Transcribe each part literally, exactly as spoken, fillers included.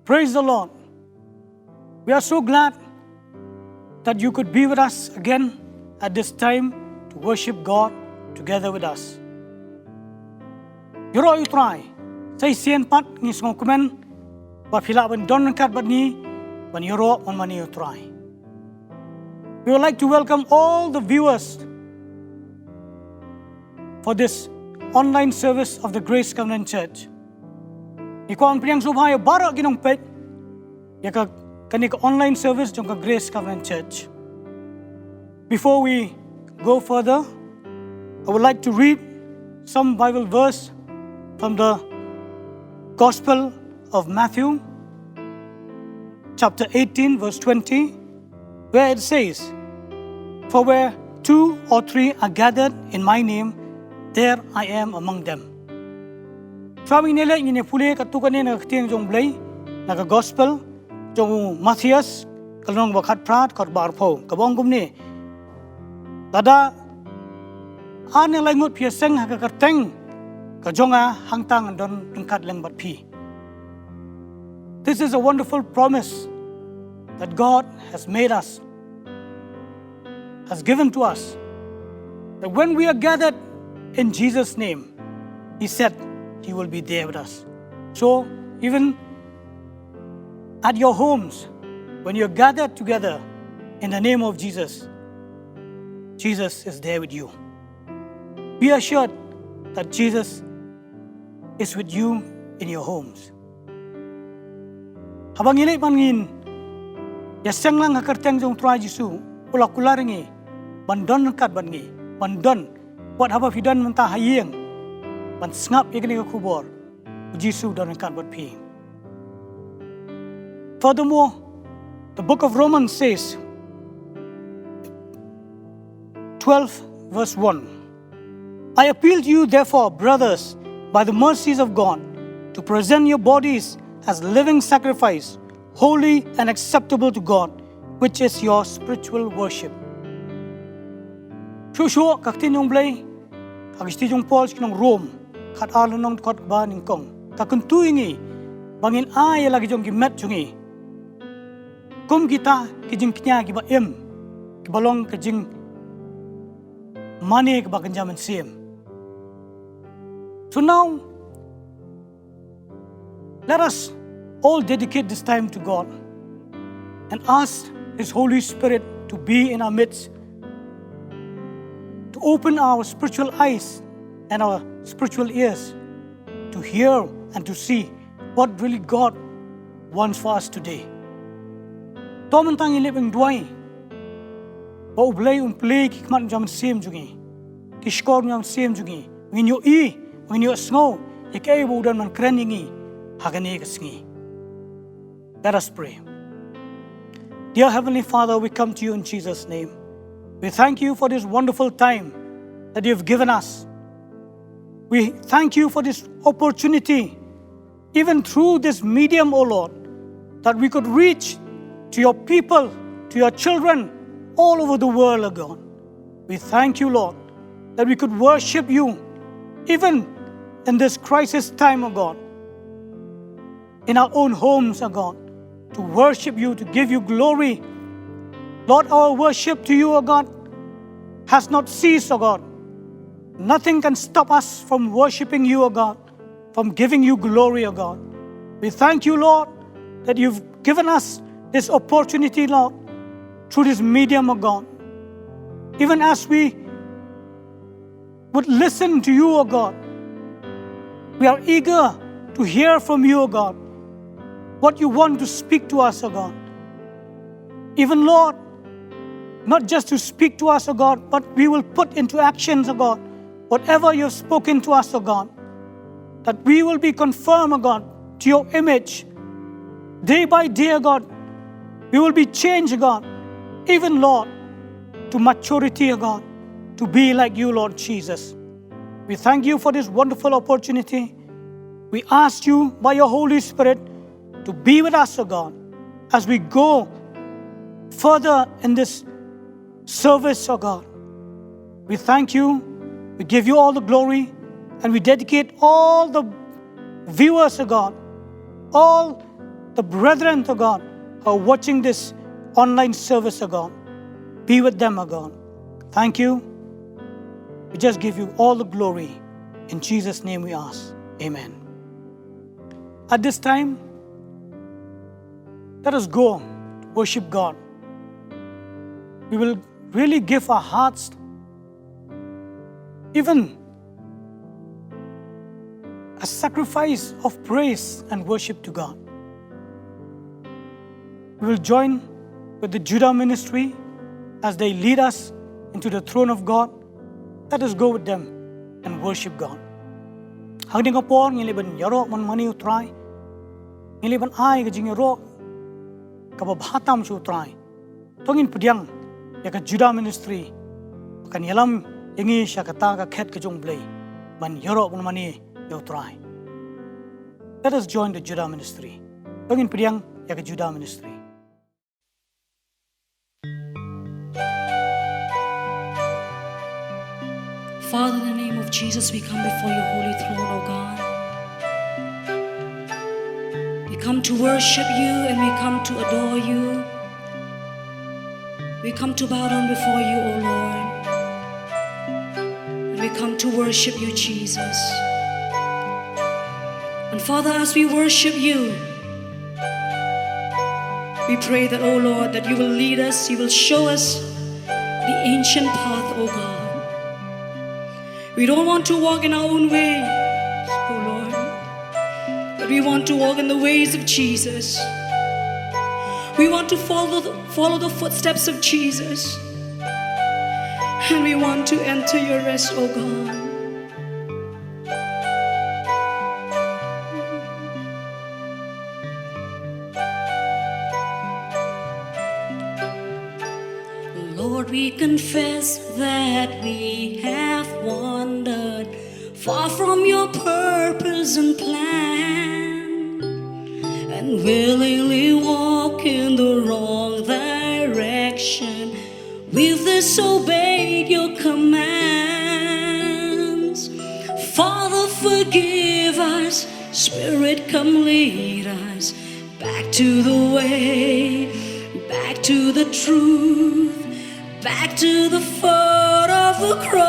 Praise the Lord. We are so glad that you could be with us again at this time to worship God together with us. Ïaroh ïa u Trai, sa shisien pat ngi sngewkmen ba phi lah ban don ryngkat bad ngi ban ïaroh ban mane ïa u Trai. We would like to welcome all the viewers for this online service of the Grace Covenant Church. Ngi kwah ban pdiang sngewbha ïa baroh ki nongpeit ïa ka, kane ka online service jong ka Grace Covenant Church. Before we go further, I would like to read some Bible verse from the Gospel of Matthew, chapter eighteen, verse twenty, where it says, "For where two or three are gathered in my name, there I am among them." Shuwa ba ngin ïa leit, ngin ïa pule katto katne na ka ktien jong u Blei, na ka Gospel jong u Mathaios, ka lynnong ba khatphra, dkhot ba arphew, kaba ong kumne: Lada ar ne lai ngut phi ïaseng ha ka kyrteng ka jong nga, hangta ngan don ryngkat lem bad phi. This is a wonderful promise that God has made us, has given to us, that when we are gathered in Jesus' name, He said He will be there with us. So, even at your homes, when you're gathered together in the name of Jesus, Jesus is there with you. Be assured that Jesus is with you in your homes. Haba ngi leit ban ngin ïaseng lang ha ka kyrteng jong u Trai Jisu, u la kular ïa ngi ban don ryngkat bad ngi, ban don, wat haba phi don mynta ha ïing, ban sngap ïa kane ka khubor, u Jisu u don ryngkat bad phi. Furthermore, the book of Romans says, twelve verse one, "I appeal to you, therefore, brothers, by the mercies of God, to present your bodies as living sacrifice, holy and acceptable to God, which is your spiritual worship." Shuh shuh ka ktien jong u Blei ha ka shithi jong u Paul sha ki nong Rom, khatar lynnong, dkhot ba nyngkong, ka kyntu ïa ngi ba ngin ai ïa la ki jong ki met jong ngi kum kita ki jingkñia kiba im, kiba long ka jingmane kaba kynja mynsiem. So now, let us all dedicate this time to God and ask His Holy Spirit to be in our midst, to open our spiritual eyes and our spiritual ears to hear and to see what really God wants for us today. To mynta ngi leh ban duwai ba u Blei un plie ki khmat jong u mynsiem jong ngi, ki shkor jong u mynsiem jong ngi, ngin ïohi, ngin ïohsngew ïa kaei ba u don ban kren ïa ngi ha kane ka sngi. Let us pray. Dear Heavenly Father, we come to you in Jesus' name. We thank you for this wonderful time that you've given us. We thank you for this opportunity, even through this medium, O Lord, that we could reach to your people, to your children all over the world, O God. We thank you, Lord, that we could worship you even in this crisis time, O God, in our own homes, O God, to worship you, to give you glory. Lord, our worship to you, O God, has not ceased, O God. Nothing can stop us from worshiping you, O God, from giving you glory, O God. We thank you, Lord, that you've given us this opportunity, Lord, through this medium, O God. Even as we would listen to you, O God, we are eager to hear from you, O God, what you want to speak to us, O God. Even, Lord, not just to speak to us, O God, but we will put into actions, O God, whatever you have spoken to us, O God, that we will be conformed, O God, to your image. Day by day, O God, we will be changed, O God, even, Lord, to maturity, O God, to be like you, Lord Jesus. We thank you for this wonderful opportunity. We ask you by your Holy Spirit to be with us, O God, as we go further in this service, O God. We thank you. We give you all the glory, and we dedicate all the viewers, O God, all the brethren, oh God, who are watching this online service, oh God. Be with them, oh God. Thank you. We just give you all the glory. In Jesus' name we ask. Amen. At this time, let us go to worship God. We will really give our hearts, even a sacrifice of praise and worship to God. We will join with the Judah ministry as they lead us into the throne of God. Let us go with them and worship God. Ha kane ka por ngin leit ban ïaroh ban mane ïa u Trai. Ngin leit ban ai ka jingïaroh kaba bha tam sha u Trai. To ngin pdiang ïa ka Judah ministry ba kan ïalam ïa ngi sha kata ka khet ka jong u Blei ban ïaroh ban mane ïa u Trai. Let us join the Judah ministry. To ngin pdiang ïa ka Judah ministry. Father, in the name of Jesus, we come before your holy throne, O God. We come to worship you and we come to adore you. We come to bow down before you, O Lord. And we come to worship you, Jesus. And Father, as we worship you, we pray that, O Lord, that you will lead us, you will show us the ancient path, O God. We don't want to walk in our own ways, O Lord, but we want to walk in the ways of Jesus. We want to follow the, follow the footsteps of Jesus. And we want to enter your rest, O God. Lord, we confess that we have wandered far from your purpose and plan, and willingly walk in the wrong direction. We've disobeyed your commands. Father, forgive us. Spirit, come lead us back to the way, back to the truth, back to the foot of the cross.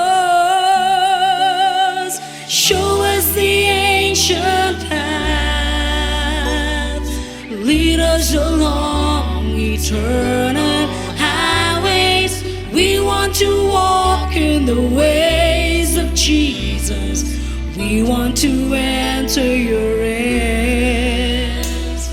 Show us the ancient path. Lead us along eternal highways. We want to walk in the ways of Jesus. We want to enter your rest.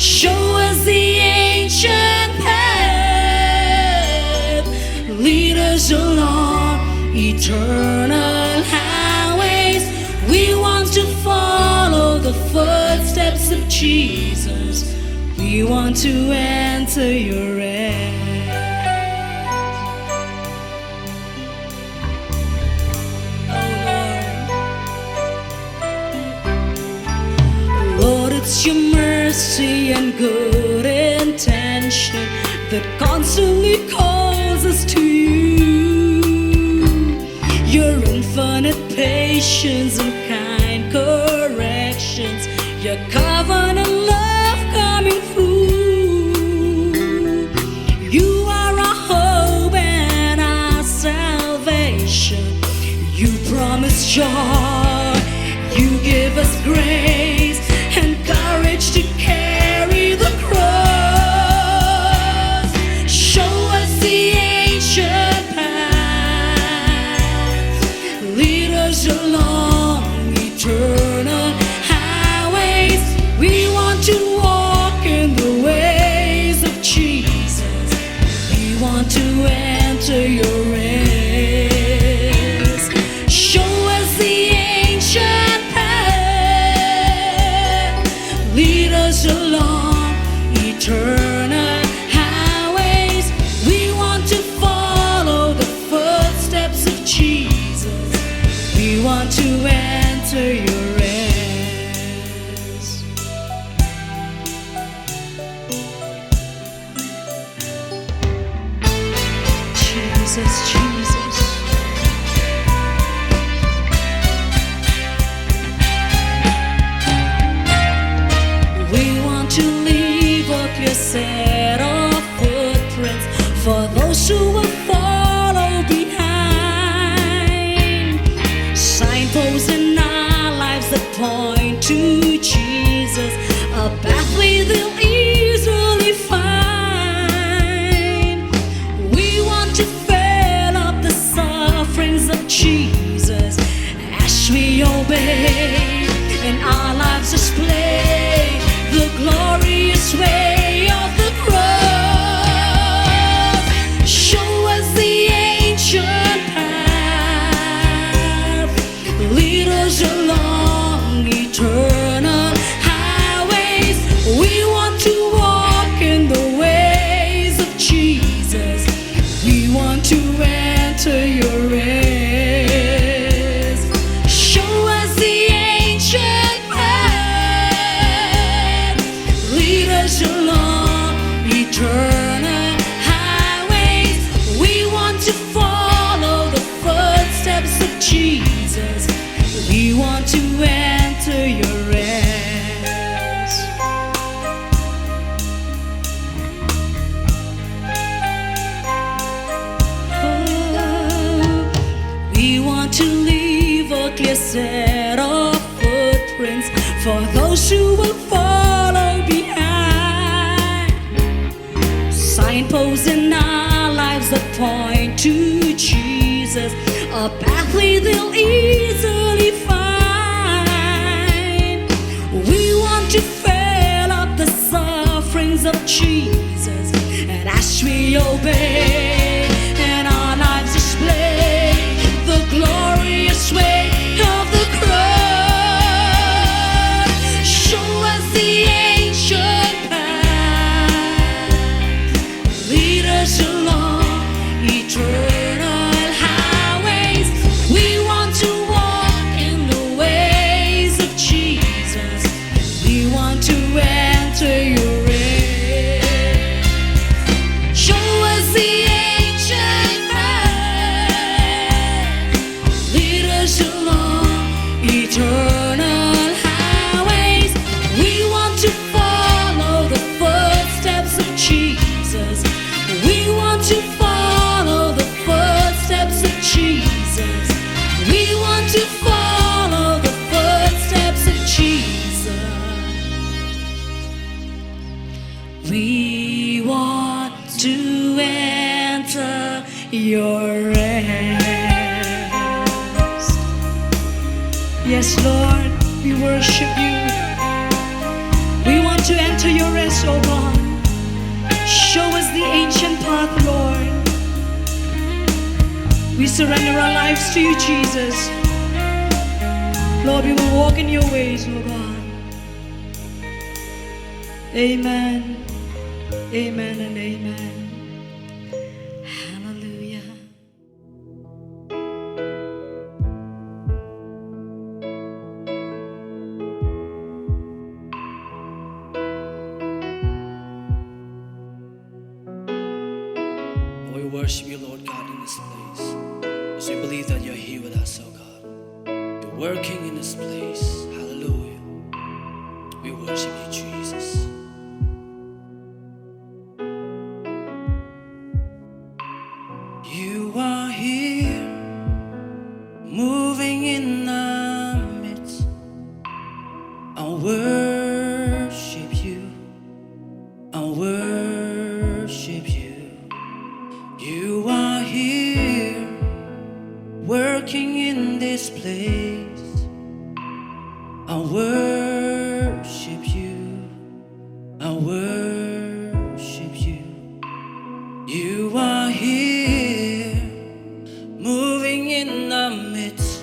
Show us the ancient path. Lead us along eternal highways. We want to follow the footsteps of Jesus. We want to enter your rest. Oh Lord. Lord, it's your mercy and good intention that constantly calls us to you. Your infinite patience and kind corrections, your covenant love coming through. You are our hope and our salvation. You promise joy, you give us grace and courage to carry the cross. Show us the ancient path, lead us along eternal highways. We want to walk in the ways of Jesus. We want to enter your rest. Show us the ancient path. Lead us along eternal highways. We want to follow the footsteps of Jesus. We want to enter your rest. Jesus, Jesus. We want to live for those who will follow behind. Signposts in our lives that point to Jesus, a pathway they'll easily find. We want to fill up the sufferings of Jesus as we obey and our lives display the glorious way of the cross. Show us the ancient path, lead us along eternal highways. We want to walk in the ways of Jesus. We want to enter your rest. Show us the ancient path. Lead us along eternal highways. We want to follow the footsteps of Jesus. We want to enter your rest. Oh, we want to leave a clear set of footprints for those who will follow behind. Signposts in our lives that point to Jesus, a pathway they'll easily find. We want to fill up the sufferings of Jesus, and as we obey and our lives display the glorious way of the cross, show us the ancient path, lead us along eternal highways. We want to walk in the ways of Jesus. We want to enter your rest. Show us the ancient path, lead us along eternal highways. We want to follow the footsteps of Jesus. We want to follow the footsteps of Jesus. We want to follow the footsteps of Jesus. We want to enter your rest. Yes, Lord, we worship you. We want to enter your rest, oh God. Show us the ancient path, Lord. We surrender our lives to you, Jesus. Lord, we will walk in your ways, oh God. Amen. Amen and amen. Hallelujah. We worship you, Lord God, in this place. As we believe that you're here with us, oh God. You're working in this place. Hallelujah. We worship you, Jesus. You are here, moving in our midst. I worship you. I worship you. You are here, working in this place. I worship you. I worship you. You are here, moving in our midst.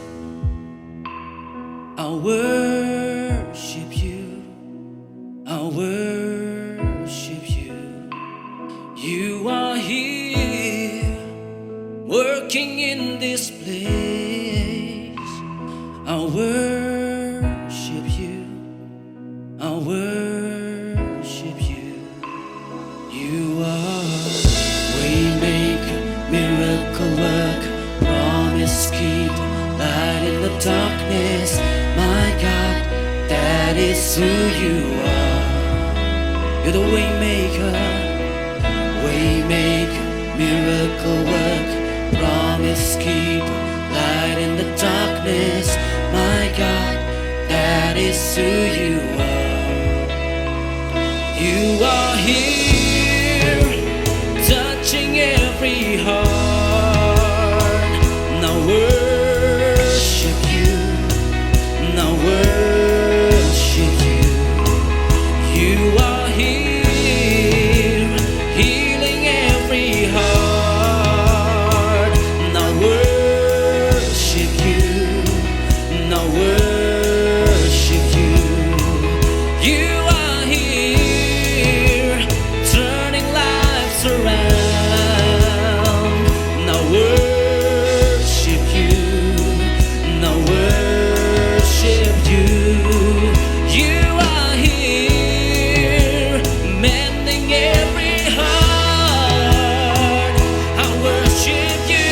I worship you. I worship you. You are here, working in this place. I worship you. I worship you. You are waymaker, miracle worker, promise keeper, light in the darkness. My God, that is who you are. You're the waymaker, waymaker, Miracle work, promise keep, light in the darkness. My God, that is who you are. You are here, touching every heart. And I worship you, and I worship you. You are here, healing every heart. And I worship you, and I worship you. You are here, turning lives around. And I worship you, and I worship you. You are here, mending every heart. I worship you,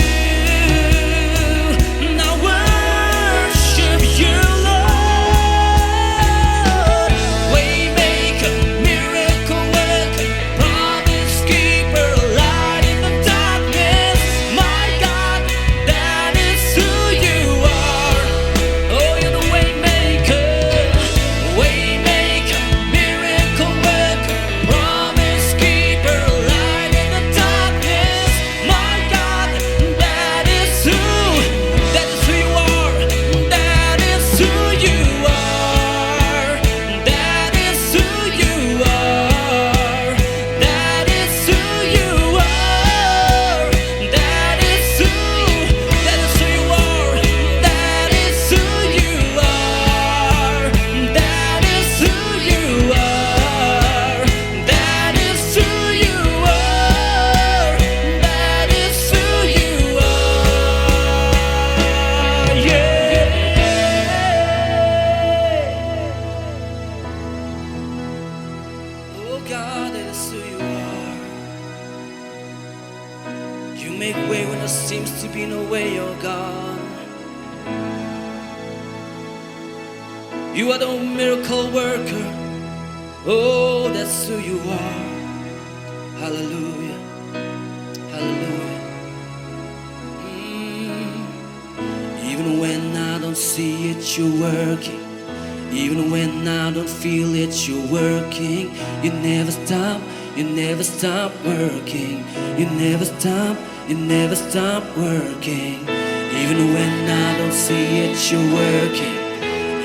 and I worship you, Lord. Waymaker, miracle worker, promise keeper, light in the darkness. My God, that is who you are. Oh, you're the waymaker, waymaker, miracle worker, promise keeper, light in the darkness. My God, that is who, that is who you are. That is who you are. That is who you are. That is who you are. That is who, that is who you are. That is who you are. That is who you are. That is who you are. That is who you are. Yeah. Oh God, that is who you are. You make way when there seems to be no way, oh God. You are the miracle worker. Oh, that's who you are. Hallelujah. Hallelujah. Mm. Even when I don't see it, you're working. Even when I don't feel it, you're working. You never stop, you never stop working. You never stop, you never stop working. Even when I don't see it, you're working.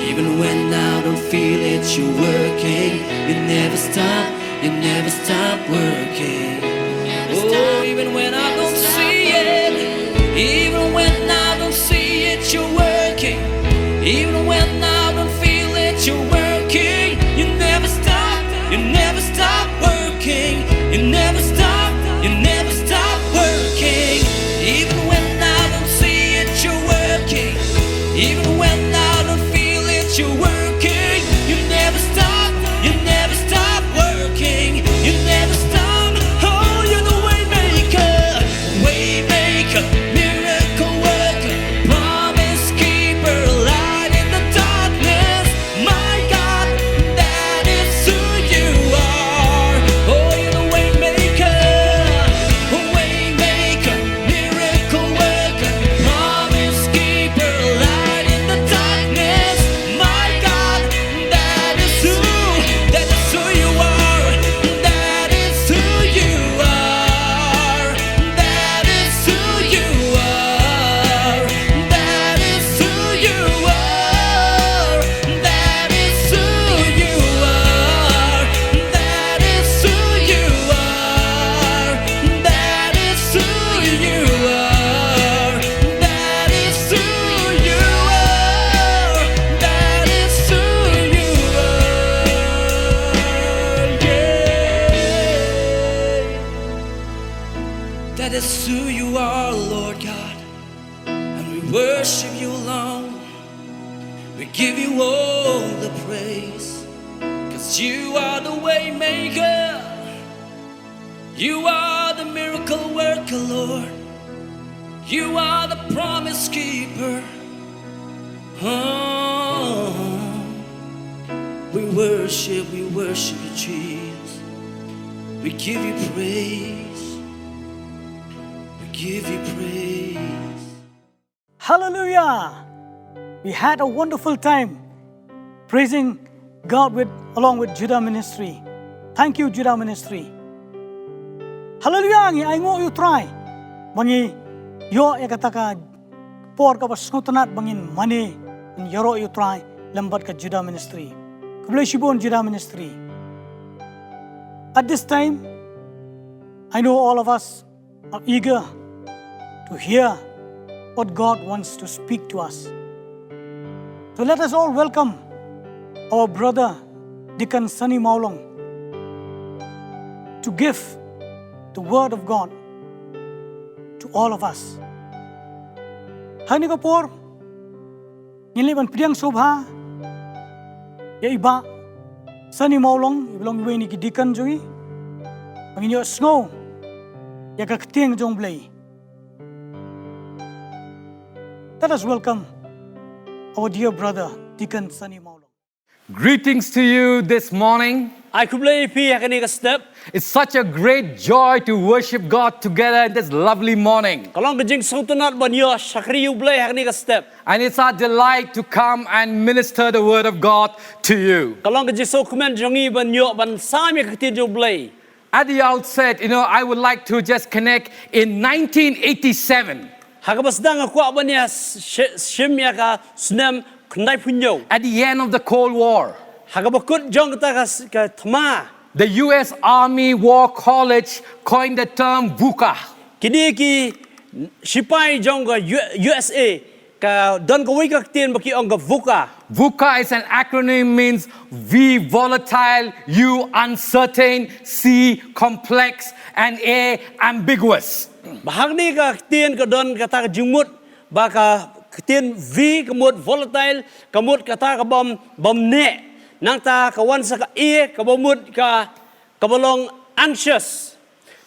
Even when I don't feel it, you're working. You never stop, you never stop working. Oh, even when I don't see it, even when I don't see it, you're working. Even when I don't feel it, you're working. You never stop, you never stop working. You never stop, you never stop working. Even when I don't see it, you're working. Even when I don't feel it, you're working. You never stop, you never stop working. You never stop. Oh, you're the way maker, way maker, miracle worker, promise keeper, light in the darkness. My God, that is who you are. Oh, you're the way maker, way maker, miracle worker, promise keeper, light in the darkness. My God, that is who, that is who you are. That is who you are. That is who you are. That is who you are. That is who you are. That is who you are. That is who you are. That is who you are. That is who you are. Yeah. That is who you are, Lord God. And we worship you alone. We give you all the praise. 'Cause you are the way maker. You are the miracle worker, Lord. You are the promise keeper. Oh, we worship, we worship you, Jesus. We give you praise. give you praise. Hallelujah! We had a wonderful time praising God with along with Judah Ministry. Thank you, Judah Ministry. Hallelujah! Ngi ai nguh ïa u Trai ba ngi ïoh ïa kata ka por kaba sngewtynnat ba ngin mane, ngin ïaroh ïa u Trai lem bad ka Judah Ministry. Khublei shibun Judah Ministry. At this time, I know all of us are eager to hear what God wants to speak to us. So let us all welcome our brother Deacon Sunny Mawlong to give the word of God to all of us. Ha kane ka por, ngin leit ban pdiang sngewbha ïa i Bah Sunny Mawlong, i ba long iwei na ki deacon jong ngi, ba ngin ïohsngew ïa ka ktien jong u Blei. Let us welcome our dear brother Deacon Sunny Mawlong. Greetings to you this morning. Ai khublei ïa phi ha kane ka step. It's such a great joy to worship God together in this lovely morning. Ka long ka jingsngewtynnat ban ïoh shakri ïa u Blei ha kane ka step. And it's our delight to come and minister the word of God to you. Ka long ka jingsngewkmen jong ngi ban ïoh ban sam ïa ka ktien jong u Blei. At the outset, you know, I would like to just connect in nineteen eighty-seven. Ha kaba sdang nga kwah ban ïa sh- shim ïa ka snem khyndai phew hynñiew. At the end of the Cold War, Ha kaba kut jong kata ka s- ka thma. the U S Army War College coined the term VUCA. Kine ki sipai jong ka U- U S A ka don kawei ka ktien ba ki ong ka VUCA. VUCA is an acronym, means V, volatile, U, uncertain, C, complex, and A, ambiguous. Ba hangne ka ktien ka don kata ka jingmut ba ka ktien V ka mut volatile, ka mut kata ka bym bym neh. Nangta ka wan sa ka A ka ba mut ka ka ba long anxious.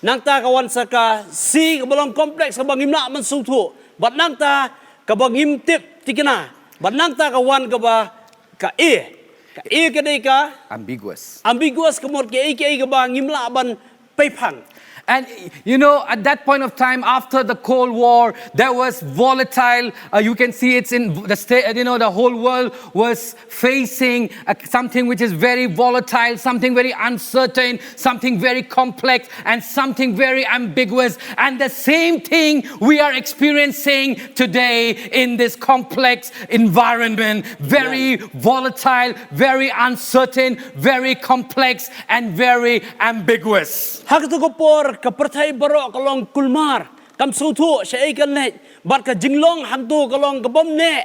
Nangta ka wan sa ka C ka ba long complex ka ba ngim lah ban sngewthuh. Bad nangta ka ba ngim tip tikna. Bad nangta ka wan ka ba ka A. Ka A ka dei ka Ambiguous. ambiguous ka mut ka A ka A ka ba ngim lah ban peiphang. And you know, at that point of time, after the Cold War, there was volatile. Uh, you can see it's in the state. You know, the whole world was facing uh, something which is very volatile, something very uncertain, something very complex, and something very ambiguous. And the same thing we are experiencing today in this complex environment. Very volatile, very uncertain, very complex, and very ambiguous. Ha katu ka por ka pyrthei baroh ka long kulmar, kam sngewthuh shaei kan leit, bad ka jinglong hangtu ka long ka bym neh,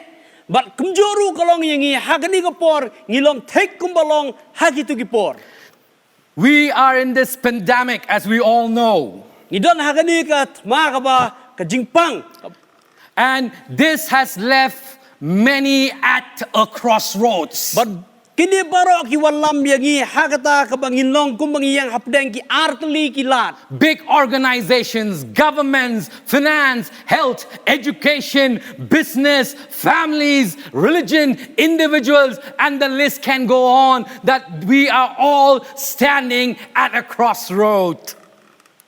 bad kumjuh ruh ka long ïa ngi ha kane ka por ngi long thik kumba long ha kitu ki por. We are in this pandemic, as we all know. Ngi don ha kane ka thma kaba ka jingpang. And this has left many at a crossroads. Bad kine baroh ki wallam ïa ngi ha kata kaba ngin long kumba ngi ïeng hapdeng ki artylli ki lad. Big organizations, governments, finance, health, education, business, families, religion, individuals, and the list can go on, that we are all standing at a crossroad.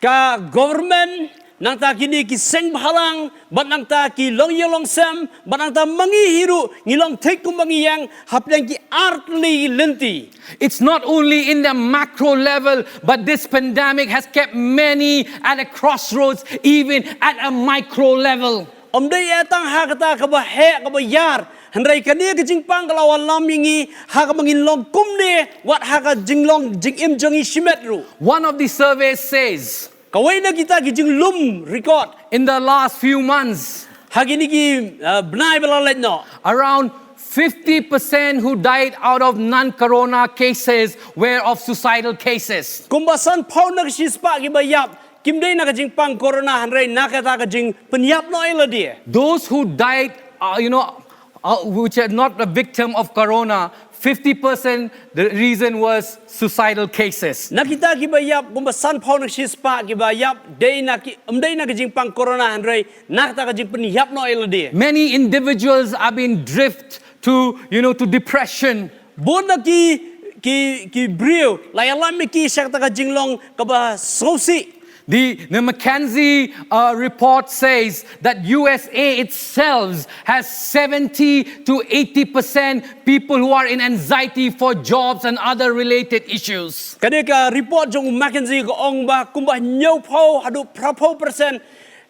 Ka government, nangta kine ki seng bhalang, bad nangta ki longïing longsem, bad nangta ma ngi hi ruh ngi long thik kumba ngi ïeng hapdeng ki artylli lynti. It's not only in the macro level, but this pandemic has kept many at a crossroads, even at a micro level. Ym dei eh tang ha kata kaba heh kaba ïar, hynrei kane ka jingpang ka la wallam ïa ngi ha kaba ngin long kumne wat ha ka jinglong jingim jong ngi shimet ruh. One of the surveys says, kawei na kita ki jinglum record, in the last few months, ha kine ki uh, bnai ba la leit noh, around fifty percent who died out of non-corona cases were of suicidal cases. Kumba sanphew na ka shispah kiba ïap kim dei na ka jingpang corona hynrei na kata ka jingpynïap noh ïa lade. Those who died, uh, you know, uh, which are not a victim of corona, fifty percent the reason was suicidal cases. Na kita kiba ïap kumba sanphew na ka shispah kiba ïap dei na ki, ym dei na ka jingpang corona hynrei na kata ka jingpynïap noh ïa lade. Many individuals have been drift to, you know, to depression. Bun na ki ki ki briew la ïalam ïa ki sha kata ka jinglong kaba sngewsih. The, the McKinsey uh, report says that U S A itself has seventy to eighty percent people who are in anxiety for jobs and other related issues. Kane ka report jong McKinsey ka ong ba kumba hynñiewphew haduh phraphew percent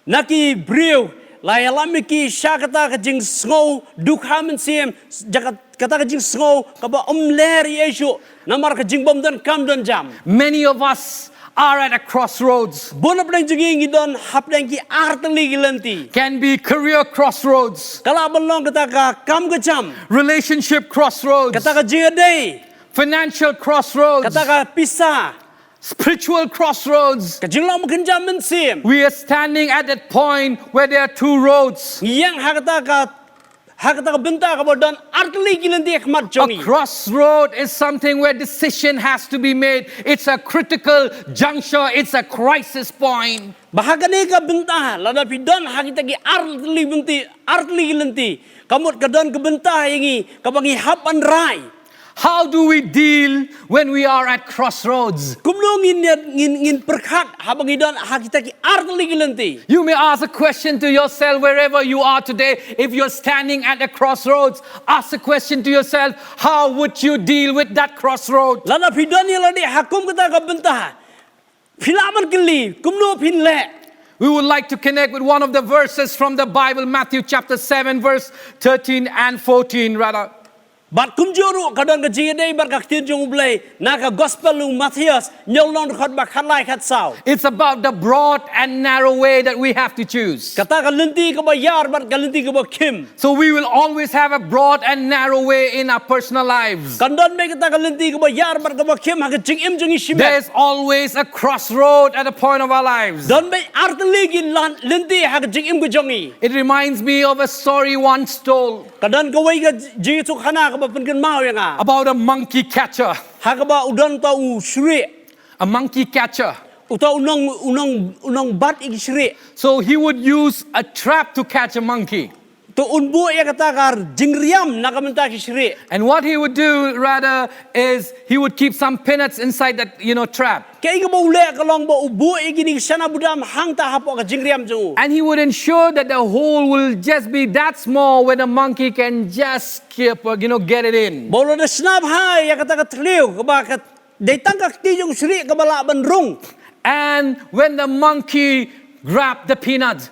na ki briew la ïalam ïa ki sha kata ka jingsngew dukha mynsiem, ja ka-, kata ka jingsngew kaba ym leh ei ei shuh namar ka jingbym don kam don jam. Many of us are at a crossroads. Bun hapdeng jong ngi ngi don hapdeng ki artylli ki lynti. Can be career crossroads, ka lah ban long kata ka kam ka jam, relationship crossroads, kata ka jingïadei, financial crossroads, kata ka pisa, spiritual crossroads, ka jinglong ba kynja mynsiem. We are standing at that point where there are two roads. Ngi ïeng ha kata ka, ha kata ka bynta kaba don artylli ki lynti ha khmat jong ngi. A crossroad is something where decision has to be made. It's a critical juncture. It's a crisis point. Ba ha kane ka bynta lada phi don ha kita ki artylli lynti, artylli ki lynti, ka mut ka don ka bynta ïa ngi kaba ngi hap ban rai. How do we deal when we are at crossroads? Kumno ngin, ngin, ngin pyrkhat haba ngi don ha kita ki artylli ki lynti? You may ask a question to yourself wherever you are today. If you're standing at a crossroads, ask a question to yourself, how would you deal with that crossroad? Lada phi don ïa lade ha kum kata ka bynta, phi lah ban kylli kumno phin leh. We would like to connect with one of the verses from the Bible, Matthew chapter seven, verse thirteen and fourteen, rather. Bad kumjuh ruh ka don ka jingïadei bad ka ktien jong U Blei na ka gospel u Mathaios, hynñiew lynnong dkhot ba khatlai khatsaw. It's about the broad and narrow way that we have to choose. Kata ka lynti kaba ïar bad ka lynti kaba khim. So we will always have a broad and narrow way in our personal lives. Kan don beit kata ka lynti kaba ïar bad kaba khim ha ka jingim jong ngi shimet. There's always a crossroad at the point of our lives. Don beit artylli ki lynti ha ka jingim ka jong ngi. It reminds me of a story once told. Ka don kawei ka jingïathuhkhana kaba pynkynmaw ïa nga about a monkey catcher. Ha kaba u don uta u shrieh. A monkey catcher. Uta u nong, u nong, u nongbat ïa ki shrieh. So he would use a trap to catch a monkey. To un buh ïa kata ka jingriam na ka bynta ki shrieh. And what he would do rather is he would keep some peanuts inside that, you know, trap. Kaei kaba u leh ka long ba u buh ïa kine ki shana budam hangta hapoh ka jingriam jong u. And he would ensure that the hole will just be that small where the monkey can just keep, uh, you know, get it in. Ba u la da shna bha ïa kata ka thliew kaba ka dei tang ka kti jong u shrieh kaba lah ban rung. And when the monkey grabbed the peanut,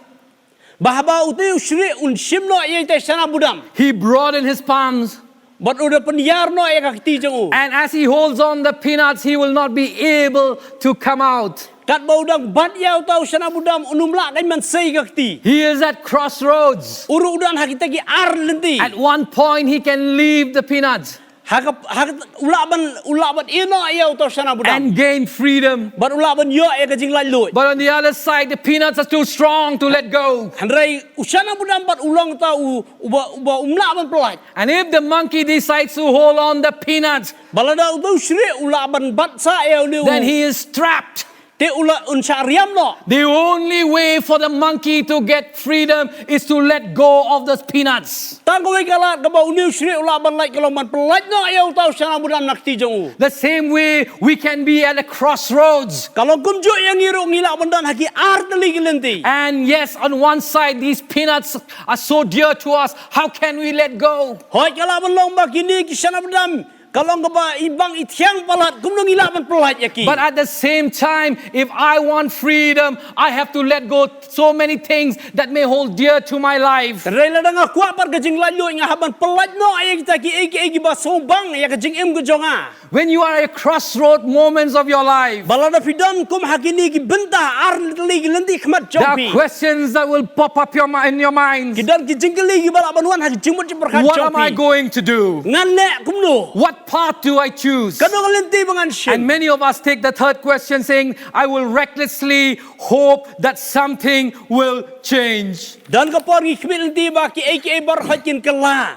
ba haba uta u shrieh un shim noh ïa ita i shana budam, he broadened his palms. Bad u da pynïar noh ïa ka kti jong u. And as he holds on the peanuts, he will not be able to come out. Katba u dang bat ïa uta u shana budam, un ym lah ban mansei ka kti. He is at crossroads. U ruh u don ha kita ki ar lynti. At one point, he can leave the peanuts. Ha ka, ha ka, u lah ban, u lah ban ïeh noh ïa uta u shana budam. And gain freedom. Bad u lah ban ïoh ïa ka jinglaitluid. But on the other side, the peanuts are too strong to let go. Hynrei u shana budam bad u long uta u, uba, uba um lah ban pyllait. And if the monkey decides to hold on the peanuts, ba lada uta u shrieh u lah ban bat sah ïa une u, then he is trapped. Te u la un shah riam noh. The only way for the monkey to get freedom is to let go of the peanuts. Tang kawei ka lad kaba une u shrieh u lah ban lait ka long ban pyllait noh ïa uta u shana budam na kti jong u. The same way we can be at a crossroads. Ka long kumjuh ïa ngi ruh ngi lah ban don ha ki ar tylli ki lynti. And yes, on one side, these peanuts are so dear to us. How can we let go? Hooid, ka lah ban long ba kine ki shana budam ka long kaba i bang i thiang palat, kumno ngi lah ban pyllait ïa ki. But at the same time, if I want freedom, I have to let go so many things that may hold dear to my life. Hynrei lada nga kwah pat ka jinglaitluid, nga hap ban pyllait noh ïa kita kiei kiei kiba sngewbang ïa ka jingim ka jong nga. When you are at crossroad moments of your life, ba lada phi don kum ha kine ki bynta ar tylli ki lynti khmat jong phi, there are questions that will pop up your mi-, in your minds. Ki don ki jingkylli kiba lah ban wan ha ki jingmut jingpyrkhat jong phi. What am I going to do? Ngan leh kumno? What path do I choose? Kano ka lynti ba ngan shim? And many of us take the third question saying, I will recklessly hope that something will change. Don ka por ngi khmih lynti ba kiei kiei baroh kin kylla.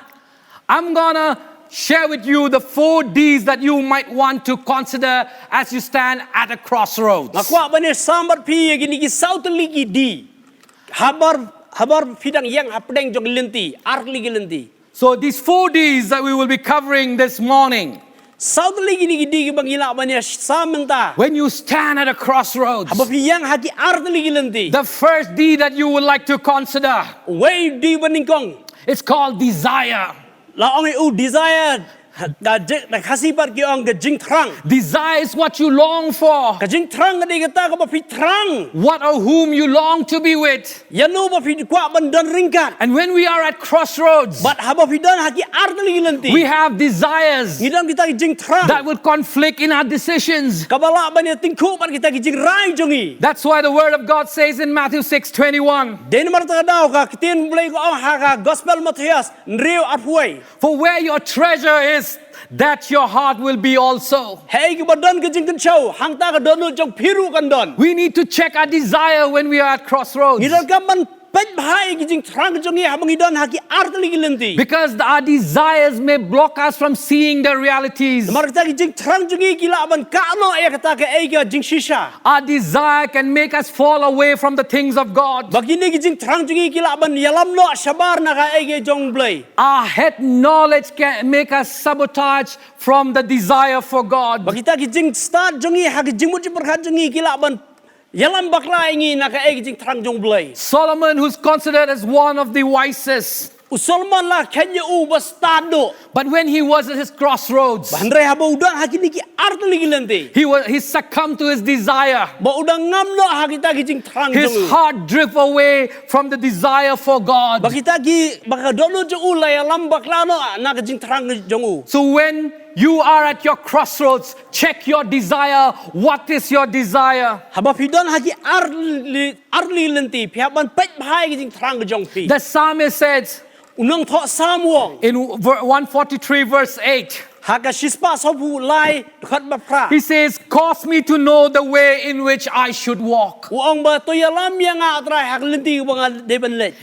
I'm gonna share with you the four D's that you might want to consider as you stand at a crossroads. Nga kwah ban ïasam bad phi ïa kine ki saw tylli ki D. Habar, habar phi dang ïeng hapdeng jong lynti, ar tylli ki lynti. So these four D's that we will be covering this morning. Saw tylli kine ki D kiba ngi lah ban ïa sam mynta. When you stand at a crossroads, Haba phi ïeng ha ki ar tylli ki lynti. The first D that you would like to consider, Wei u D ba nyngkong. It's called desire. La ong ïa u desire. Ka jing, ka Khasi pat ki ong ka jingthrang. Desire is what you long for. Ka jingthrang ka dei kata kaba phi thrang. What or whom you long to be with. Ïano ba phi kwah ban don ryngkat. And when we are at crossroads, Bad haba phi don ha ki ar tylli ki lynti. We have desires Ngi don kita ki jingthrang. That will conflict in our decisions. Kaba lah ban ïa tyngkhuh bad kita ki jingrai jong ngi. That's why the word of God says in Matthew six twenty-one. Dei namar kata ka daw ka ktien Blei ka ong ha ka gospel Mathaios hynriew arphew wei. For where your treasure is, that your heart will be also. Hei kaba don ka jingkynshew, hangta ka dohnud jong phi ruh kan don. We need to check our desire when we are at crossroads. Ngi donkam ban peit bha ïa ki jingthrang jong ngi haba ngi don ha ki ar tylli ki lynti. Because our desires may block us from seeing the realities. Namar kata ki jingthrang jong ngi ki lah ban kah noh ïa kata kaei ka jingshisha. Our desire can make us fall away from the things of God. Ba kine ki jingthrang jong ngi ki lah ban ïalam noh shabar na kaei ka jong Blei. Our head knowledge can make us sabotage from the desire for God. Ba kita ki jingstad jong ngi ha ki jingmut jingpyrkhat jong ngi ki lah ban ïalam bakla ïa ngi na kaei ka jingthrang jong Blei. Solomon, who's considered as one of the wisest, U Solomon la khein ïa u ba stad duh. But when he was at his crossroads, Ba hynrei haba u don ha kine ki ar tylli ki lynti. he was he succumbed to his desire. Ba u dang ngam noh ha kita ki jingthrang His jong u. Heart drift away from the desire for God. Ba kita ki, ba ka dohnud jong u la ïalam bakla noh na ka jingthrang jong u. So when you are at your crossroads, check your desire. What is your desire? Haba phi don ha ki ar tylli, ar tylli lynti, phi hap ban peit bha ïa ki jingthrang jong phi. The psalmist says U nongthoh Salm u ong. In ver- one forty-three verse eight, Ha ka shispah sawphew lai dkhot ba phra. He says, "Cause me to know the way in which I should walk." U ong ba to ïalam ïa nga, Trai, ha ka lynti ba nga dei ban leit.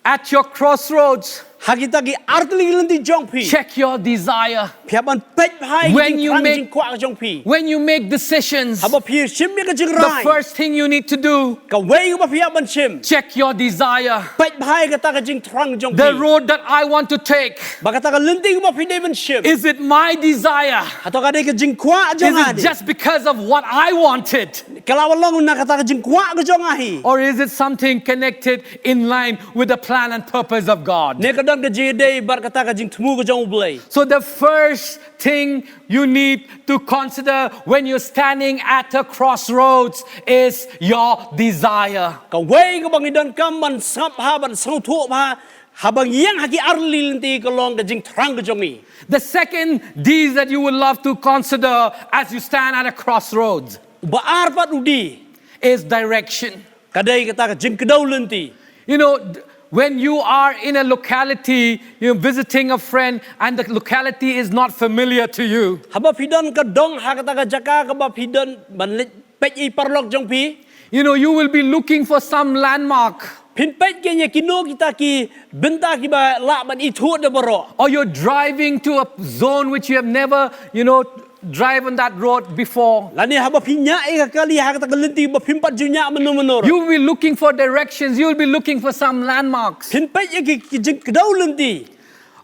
At your crossroads, Ha kita ki ar tylli ki lynti jong phi. Check your desire. Phi hap ban peit bha ïa ki When you jingthrang make- jingkwah jong phi. When you make decisions, Haba phi shim ïa ka the jingrai. First thing you need to do, Kawei kaba phi hap ban shim. Check your desire. Peit bha ïa kata ka jingthrang jong The phi. Road that I want to take, Ba kata ka lynti kaba phi dei ban shim. Is it my desire? Hato ka dei ka jingkwah jong Is nga it dei. Just because of what I wanted? Ka la wan long na kata ka jingkwah ka jong nga hi. Or is it something connected in line with the plan and purpose of God? Ne ka don ka jingïadei bad kata ka jingthmu ka jong U Blei. So the first thing you need to consider when you're standing at a crossroads is your desire. Kawei kaba ngi donkam ban sngap bha, ban sngewthuh bha, haba ngi ïeng ha ki ar tylli ki lynti ka long ka jingthrang ka jong ngi. The second D that you would love to consider as you stand at a crossroads Ba ar pat u D. Is direction. Ka dei kata ka jingkdew lynti. You know, d- when you are in a locality, you're visiting a friend, and the locality is not familiar to you. Haba phi don ka dong ha kata ka jaka kaba phi don ban leit peit ïa i paralok jong phi. You know, you will be looking for some landmark. Phin peit kein ïa kino kita ki bynta kiba lah ban ithuh da baroh. Or you're driving to a zone which you have never, you know, driven that road before. Lane haba phi ñiah ïa ka kali ha kata ka lynti ba phim pat ju ñiah mynno mynno ruh. You'll be looking for directions. You'll be looking for some landmarks. Phin peit ïa ki, ki jingkdew lynti.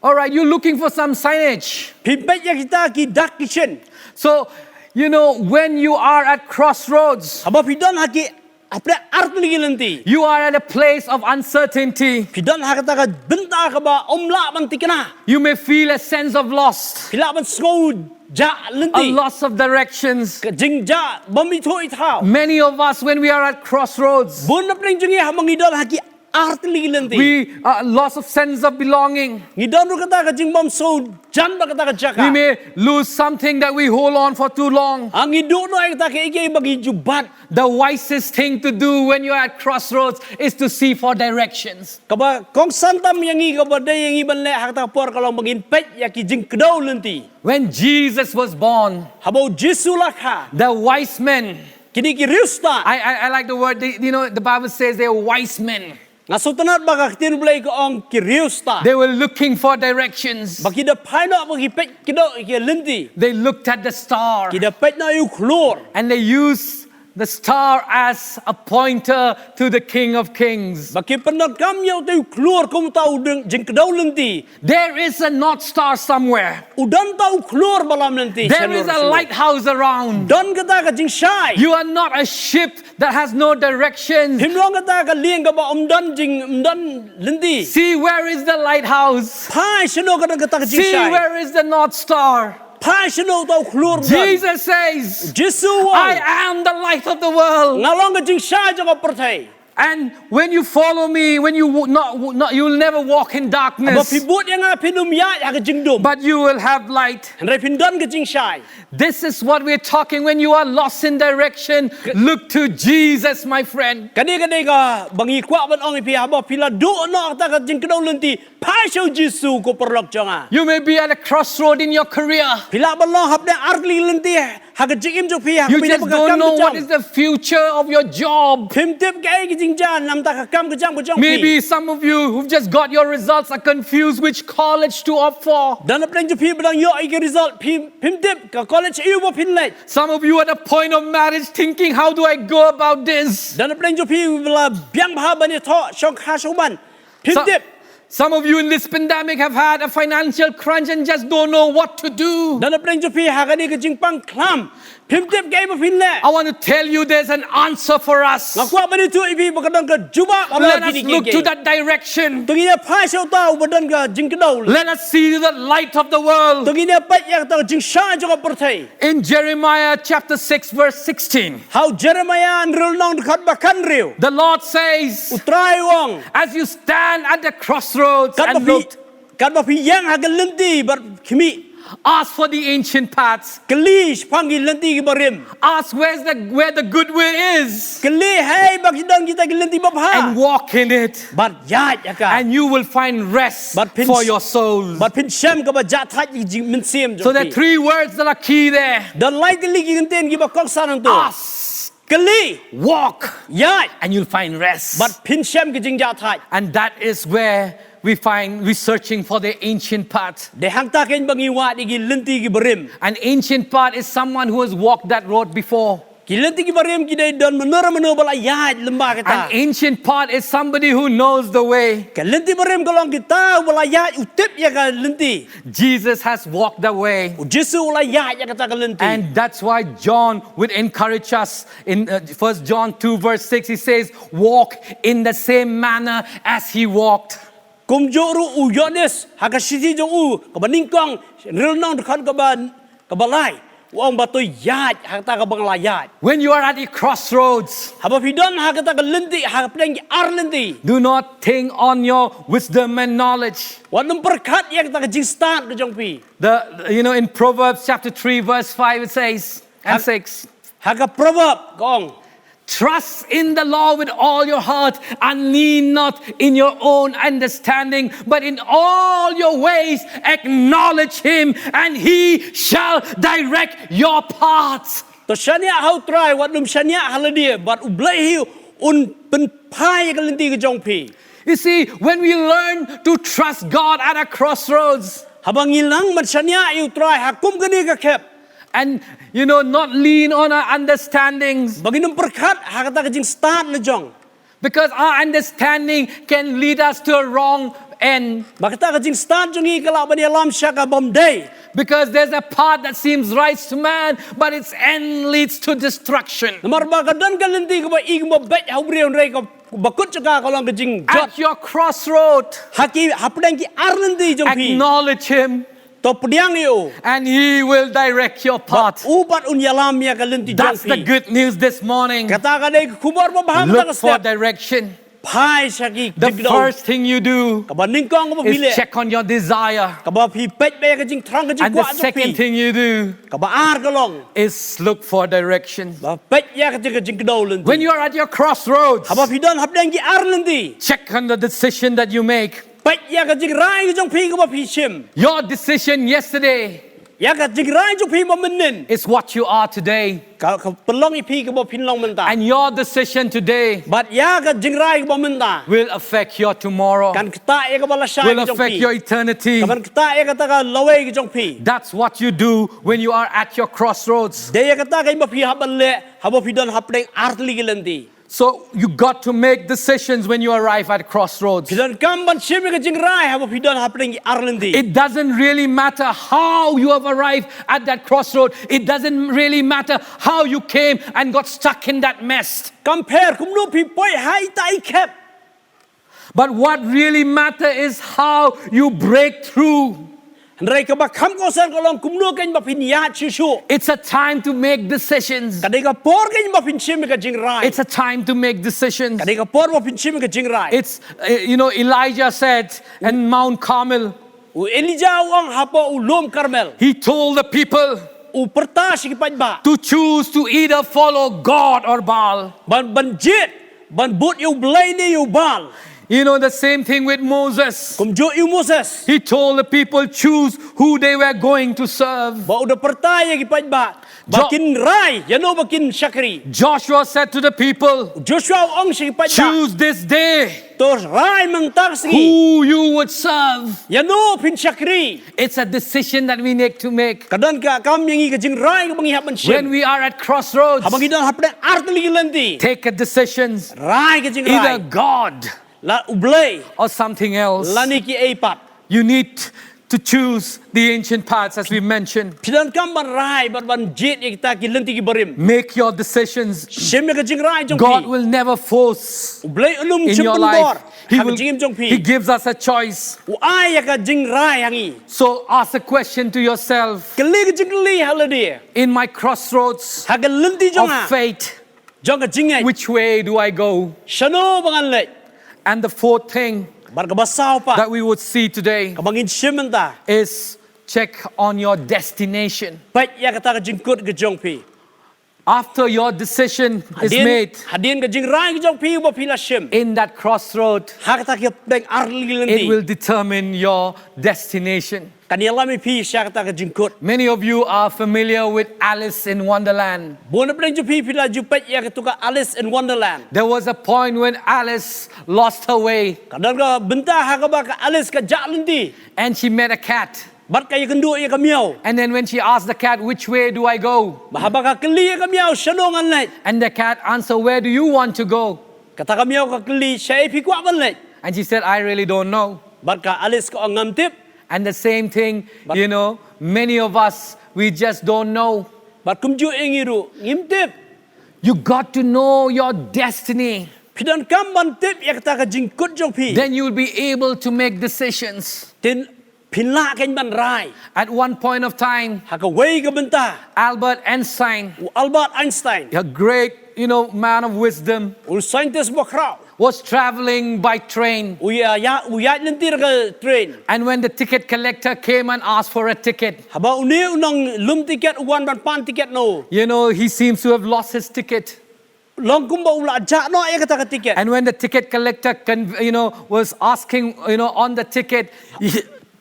All right, you're looking for some signage. Phin peit ïa kita ki dak ki shin. So, you know, when you are at crossroads, Haba phi don ha ki, ha pdeng ar tylli ki lynti. You are at a place of uncertainty. Phi don ha kata ka bynta kaba ym lah ban thikna. You may feel a sense of loss, Phi lah ban sngew jah a lynti. Loss of directions. Ka jingjah bym ithuh ithaw. Many of us, when we are at crossroads, Bun na pdeng jong ngi haba ngi don ha ki ar tylli ki lynti. We uh, loss of sense of belonging. Ngi don ruh kata ka jingbymsngewjan bad kata ka jaka. We may lose something that we hold on for too long. Ha ngi duh noh ïa kata kaei kaei ba ngi ju bat. The wisest thing to do when you're at crossroads is to see for directions. Kaba kongsan tam ïa ngi, kaba dei ïa ngi ban leh ha kata ka por ka long ba ngin peit ïa ki jingkdew lynti. When Jesus was born, Haba u Jisu la kha. The wise men, Kine ki riewstad. I, I, I like the word, they, you know, the Bible says they're wise men. Nga sngewtynnat ba ka ktien Blei ka ong ki riewstad. They were looking for directions. Ba ki da phai noh, ba ki peit kdew ïa ki lynti. They looked at the star. Ki da peit noh ïa u khlur. And they used The star as a pointer to the King of Kings. Ba ki pyndonkam ïa uta u khlur kum uta u ding jingkdew lynti. There is a north star somewhere. U don uta u khlur ba lam lynti. There is a lighthouse around. Don kata ka jingshai. You are not a ship that has no direction. Phim long kata ka lieng kaba ym don jing, ym don lynti. See, where is the lighthouse? Phai shano ka don kata ka jingshai. See, where is the north star? Phai shano uta u khlur don. Jesus says, Jisu u ong, I am the light of the world. Nga long ka jingshai jong ka pyrthei. And when you follow me, when you w- not, w- not you will never walk in darkness. Ba phi bud ïa nga phin ym ïaid ha ka jingdum. But you will have light. Hynrei phin don ka jingshai. This is what we're talking when you are lost in direction. Look to Jesus, my friend. Kane kane ka ba ngi kwah ban ong ïa phi haba phi la duh noh kata ka jingkdew lynti. Phai sha u Jisu ko paralok jong nga. You may be at a crossroad in your career. Phi lah ban long hapdeng ar tylli ki lynti ha ka jingim jong phi ha ka. You just don't know what is the future of your job. Phim tip kaei ka jingjia namar ka kam ka jam ka jong phi. Maybe some of you who've just got your results are confused which college to opt for. Don hapdeng jong phi ba dang ïoh ïa ki result phim phim tip ka college aïu ba phin leit. Some of you at a point of marriage thinking, how do I go about this? Don hapdeng jong phi ba la biang bha ban ïathoh shong kha shong ban. Phim tip. Some of you in this pandemic have had a financial crunch and just don't know what to do. Don hapdeng jong phi ha kane ka jingpang khlam. Phim tip kaei ba phin leh. I want to tell you there's an answer for us. Nga kwah ban ïathuh ïa phi ba ka don ka jubab. Let us look to that direction. To ngin ïa phai sha uta uba don ka jingkdew. Let us see the light of the world. To ngin ïa peit ïa kata ka jingshai jong ka pyrthei. In Jeremiah chapter six verse sixteen. Ha u Jeremiah hynriew lynnong dkhot ba khathynriew. The Lord says, U Trai u ong, as you stand at the crossroads and look, katba phi ïeng ha ka lynti bad khmih. Ask for the ancient paths. Kylli shaphang ki lynti kiba rim. Ask where's the where the good way is. Kylli hei ba ki don kita ki lynti babha. And walk in it. Bad ïaid ïa ka. And you will find rest for your souls. Bad phin shem kaba jah thait ïa ka jingmynsiem jong phi. So there are three words that are key there. Don lai tylli ki kyntien kiba kongsan hangto. Ask. Kylli. Walk. Ïaid. And you'll find rest. Bad phin shem ka jingjah thait. And that is where we find we searching for the ancient path. Dei hangta kein ba ngi wad ïa ki lynti kiba rim. An ancient path is someone who has walked that road before. Ki lynti kiba rim ki dei don mano re mano ba la ïaid lyngba kata. An ancient path is somebody who knows the way. Ka lynti ba rim ka long kita uba la ïaid, u tip ïa ka lynti. Jesus has walked the way. U Jisu u la ïaid ïa kata ka lynti. And that's why John would encourage us in, uh, First John two verse six, he says, "Walk in the same manner as he walked." Kumjuh ruh u Ïoannis ha ka shithi jong u kaba nyngkong, hynriew lynnong dkhot kaba, kaba lai, u ong ba to ïaid ha kata kaba nga la ïaid. When you are at a crossroads, haba phi don ha kata ka lynti, ha ka pdeng ki ar lynti, do not think on your wisdom and knowledge. Wat nym pyrkhat ïa kata ka jingstad ka jong phi. The, you know, in Proverbs chapter three verse five it says, and six. Ha ka Proverb ka ong, "Trust in the Lord with all your heart and lean not in your own understanding, but in all your ways acknowledge him and he shall direct your paths." To shaniah ha u Trai, wat nym shaniah ha lade, bad U Blei hi un pynphai ïa ka lynti ka jong phi. You see, when we learn to trust God at a crossroads, haba ngi nang ban shaniah ïa u Trai ha kum kane ka khep, and, you know, not lean on our understandings. Ba ngin nym pyrkhat ha kata ka jingstad la jong. Because our understanding can lead us to a wrong end. Ba kata ka jingstad jong ngi ka lah ban ïalam sha ka bym dei. Because there's a path that seems right to man, but its end leads to destruction. Namar ba ka don ka lynti kaba i kaba beit ha u briew, hynrei kaba kut jong ka ka long ka jingjot. At your crossroad, ha ki, ha pdeng ki ar lynti jong phi, acknowledge him. To pdiang ïa u. And he will direct your path. Bad u pat un ïalam ïa ka lynti jong phi. That's the good news this morning. Kata ka dei ka khubor babha mynta ka step. Look for direction. Phai sha ki jingkdew. The first thing you do, kaba nyngkong kaba phi leh, is check on your desire. Kaba phi peit ba ïa ka jingthrang ka jingkwah jong phi. And the second thing you do, kaba ar ka long, is look for direction. Ba peit ïa ka jing, ka jingkdew lynti. When you are at your crossroads, haba phi don ha pdeng ki ar lynti, check on the decision that you make. Peit ïa ka jingrai ka jong phi kaba phi shim. Your decision yesterday, Ïa ka jingrai jong phi ba mynnin. Is what you are today. Ka, ka pynlong ïa phi kaba phin long mynta. And your decision today. Bad ïa ka jingrai kaba mynta. Will affect your tomorrow. Kan ktah ïa kaba lashai jong phi. Will affect your eternity. Kan ktah ïa kata ka lawei jong phi. That's what you do when you are at your crossroads. Dei ïa kata kaba phi hap ban leh, haba phi don hapdeng artylli ki lynti. So you got to make decisions when you arrive at crossroads. Phi donkam ban shim ïa ka jingrai haba phi don hapdeng artylli ki lynti. It doesn't really matter how you have arrived at that crossroad. It doesn't really matter how you came and got stuck in that mess. Kam pher kumno phi poi ha ita i khep. But what really matter is how you break through. Hynrei kaba kham kongsan ka long kumno kein ba phin ïaid shuh shuh. It's a time to make decisions. Ka dei ka por kein ba phin shim ïa ka jingrai. It's a time to make decisions. Ka dei ka por ba phin shim ïa ka jingrai. It's, uh, you know, Elijah said in Mount Carmel, U Elijah u ong hapoh u lum Karmel. He told the people, u pyrta sha ki paidbah, to choose to either follow God or Baal. Ban, ban jied, ban bud ïa u Blei ne ïa u Baal. You know, the same thing with Moses. Kumjuh ïa u Moses. He told the people choose who they were going to serve. Ba u da pyrta ïa ki paidbah ba kin rai ïano ba kin shakri. Joshua said to the people, Joshua u ong sha ki paidbah, choose this day, to rai mynta ka sngi, who you would serve. Ïano phin shakri. It's a decision that we need to make. Ka don ka kam ïa ngi ka jingrai kaba ngi hap ban shim. When we are at crossroads, haba ngi don hapdeng artylli ki lynti, take a decision. Rai ka jingrai. Either God, la u Blei, or something else. Lane kiei pat. You need to choose the ancient paths, as we mentioned. Phi donkam ban rai, ban, ban jied ïa kita ki lynti ki barim. Make your decisions. Shim ïa ka jingrai jong phi. God will never force in your life. U Blei um shym pynbor ha ka jingim jong phi. He gives us a choice. U ai ïa ka jingrai ha ngi. So ask a question to yourself. Kylli ka jingkylli ha lade. In my crossroads of faith, ha ka lynti jong nga jong ka jingngeit, which way do I go? Shano ba ngan leit? And the fourth thing, bad kaba saw pat, that we would see today, kaba ngin shim mynta, is check on your destination. Peit ïa kata ka jingkut ka jong phi. After your decision is made, hadien, hadien ka jingrai ka jong phi ba phi la shim, in that crossroad, ha kata ka deng artylli ki lynti, it will determine your destination. Kan ïalam ïa phi sha kata ka jingkut. Many of you are familiar with Alice in Wonderland. Bun na pdeng jong phi phi la ju peit ïa katu ka Alice in Wonderland. There was a point when Alice lost her way. Ka don ka bynta ha kaba ka Alice ka jah lynti. And she met a cat. Bad ka ïakynduh ïa ka miaw. And then when she asked the cat, "Which way do I go?" Bad haba ka kylli ïa ka miaw, "Shano ngan leit?" And the cat answered, "Where do you want to go?" Kata ka miaw ka kylli, "Shaei phi kwah ban leit?" And she said, "I really don't know." Bad ka Alice ka ong, "Ngam tip." And the same thing, you know, many of us, we just don't know. Bad kumjuh ïa ngi ruh, ngim tip. You got to know your destiny. Phi donkam ban tip ïa kata ka jingkut jong phi. Then you will be able to make decisions. Te phin lah kein ban rai. At one point of time, ha kawei ka bynta, Albert Einstein, u Albert Einstein, a great, you know, man of wisdom, u scientist bakhraw, was traveling by train. U ïa, ïa, u ïaid lynti da ka train. And when the ticket collector came and asked for a ticket, haba une u nonglum tiket u wan ban pan tiket na u, you know, he seems to have lost his ticket. Long kumba u la jah noh ïa kata ka tiket. And when the ticket collector, con-, you know, was asking, you know, on the ticket, he,